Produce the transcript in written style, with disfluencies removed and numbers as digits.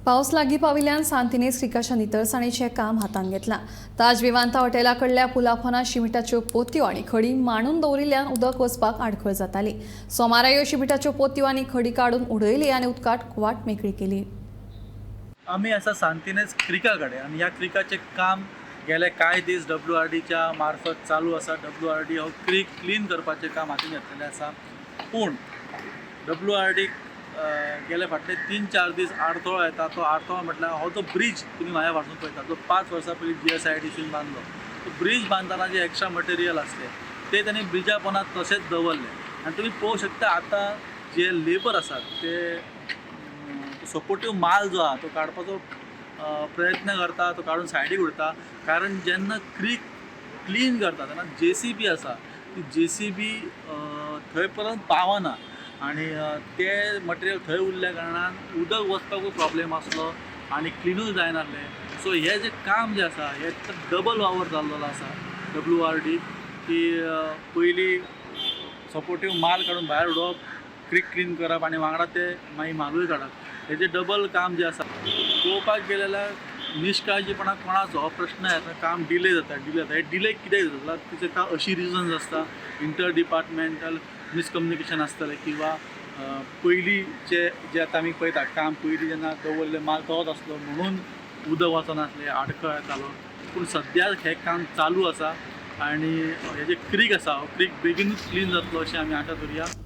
पावस लागीं पाविल्ल्यान सांतिनेज क्रिकाच्या नितळसाणीचें काम हातांत घेतलां. ताज विवांता हॉटेला कडल्या पुलापोना शिमिटाच्यो पोतयो आनी खडी मांडून दवरिल्ल्यान उदक वचपाक आडखळ जाताली. सोमारा ह्यो शिमिटाच्यो पोतयो आनी खडी काडून उडयली आनी उदकाट वाट मेकळी केली. आमी आसा सांतिनेज क्रिका कडेन आनी ह्या क्रिकाचें काम गेले कांय दीस डब्ल्यू आर डीच्या मार्फत चालू आसा. डब्ल्यू आर डी हो क्रीक क्लीन करपाचें काम हातीन घेतलेलें आसा. पूण डब्ल्यू आर डीक गेले फाटले 3-4 दीस आडथळो येता. तो आडथळो म्हटल्यार हो जो ब्रीज तुमी म्हाज्या फाटसून पळयता, जो 5 वर्सां पयलीं जीएसआयडीसीन बांदलो, तो ब्रीज बांदतना जे एक्स्ट्रा मटेरियल आसलें ते तांणी ब्रिजा पोंदा तशेंच दवरलें. आनी तुमी पळोवंक शकता, आतां जे लेबर आसात ते सपोर्टीव माल जो आहा तो काडपाचो प्रयत्न करता, तो काडून सायडीक उडयता. कारण जेन्ना क्रीक क्लीन करता तेन्ना जेसीबी आसा, ती जेसीबी थंय परत पावना आनी ते मटेरियल थंय उरल्या कारणान उदक वचपाकूय प्रॉब्लेम आसलो आनी क्लिनूय जायनासलें. सो हें जें काम जें आसा हें डबल वावर जाल्लो आसा डब्ल्यू आर डी की पयलीं सपोर्टीव माल काडून भायर उडोवप, क्रीक क्लीन करप आनी वांगडा ते मागीर मालूय काडप. हेजें डबल काम जें आसा, पळोवपाक गेलें जाल्यार निश्काळजीपणा कोणाचो हो प्रश्न येता. काम डिले जाता, डिले जाता. हे डिले कित्याक जाता जाल्यार तिचे काय अशी रिजन्स आसता, इंटर डिपार्टमेंटल मिसकम्युनिकेशन आसतलें किंवा पयलींचे जे आतां आमी पळयता, काम पयलीं जेन्ना दवरलें माल तोच आसलो म्हणून उदक वचनासलें, आडखळ येतालो. पूण सद्या हें काम चालू आसा आनी हे जे क्रीक आसा हो क्रीक बेगीनूच क्लीन जातलो अशें आमी आशा धरुया.